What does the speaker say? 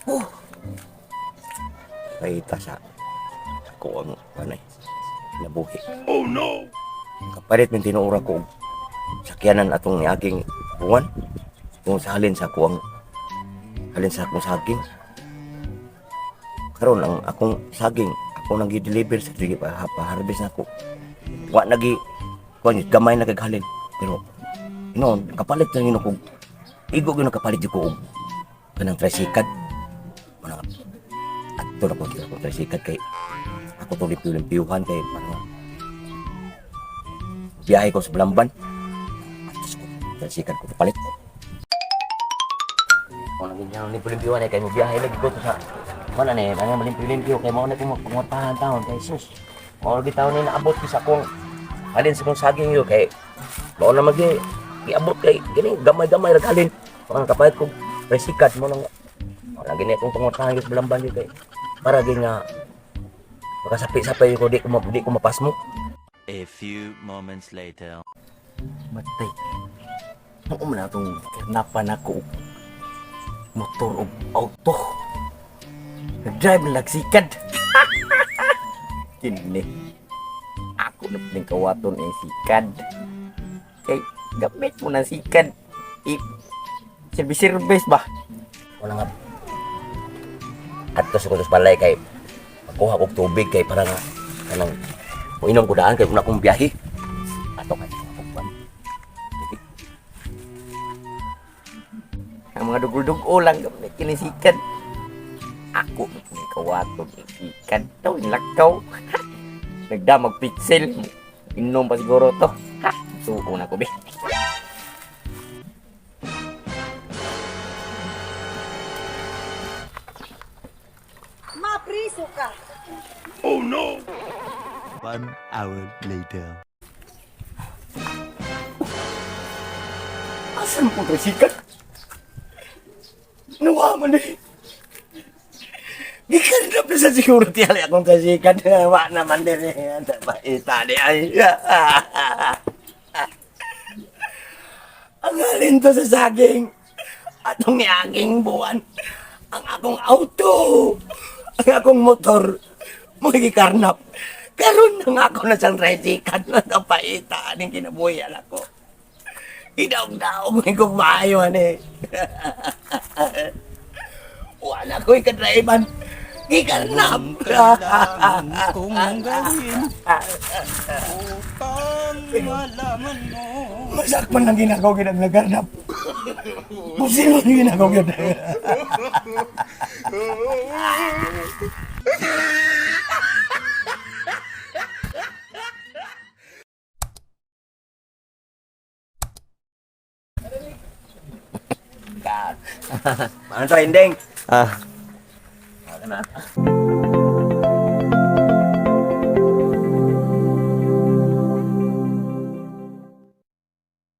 Oh. Kahita sa ako ang panay nabuhi. Oh no! Kapalit min tinuura ko og sakyanan atong niaging buwan. Kung sa halin sa ako ang halin sa akong saging. Karon ang akong saging ako nang gi-deliver sa diri pa pa-harvest nako. Wa nagi kuan gamay na kag halin. Pero noon kapalit na nino kog igo gyud kapalit jud ko og kanang tricycle. Muna adto na ko sa akong tricycle kay ako tong limpyo-limpyuhan kay parang biyahe ko sa Balamban. Adto sa tricycle ko palit. Ako nang ganyan limpyo-limpyuhan eh, kay mo biyahe lagi ko to sa mana ni, ano malimpyo-limpyo kay mao na ko magpangwartahan taon kay sus. Mao lagi taon ni naabot ko sa akong halin sa akong saging yo kay mao na magi giabot kay gini gamay-gamay ra halin. Parang kapalit ko tricycle mo nang wala gini akong pangwartahan sa Balamban yo kay para gi nga makasapi-sapay ko di ko mapasmo. A few moments later. Matay. Mao man atong karnapan nako og motor og auto. Nag-drive na nagsikad. Kini. Ako na piling kawaton ang sikad. Kay gamit mo na sikad. I service ba? Wala nga. Adto sa kutos balay kay magkuha kog tubig kay para nga kanang moinom ko daan kay una kong biyahe. Ato kay akong kwan. Tubig. Ang mga dugol-dugol lang gamit kini sikad. Ako na piling kawaton ang sikad. To lakaw. Nagdamag pixel. Inom pa siguro to. Ha, suko na ko be. Mapriso ka. Oh no! 1 hour later. Asan mo kong tricycle? Nawa man eh. Gikanap na sa security ali akong tricycle. Wa naman din eh. Paita di ay. Ang halin to sa saging. Atong niaging buwan. Ang akong auto. Ang akong motor. Magikarnap. Karon na nga ako na siyang tricycle na napaita aning kinabuhi ako. Idaog-daog may kong maayo ani. Wala ko ikadraiban. Gikarnap. Kailangan kong gawin upang malaman mo. Masakpan ang ginagawa ginag nagarnap. Pusilo ang ginagawa ginag. Ano to, Endeng? Ah. Ano na?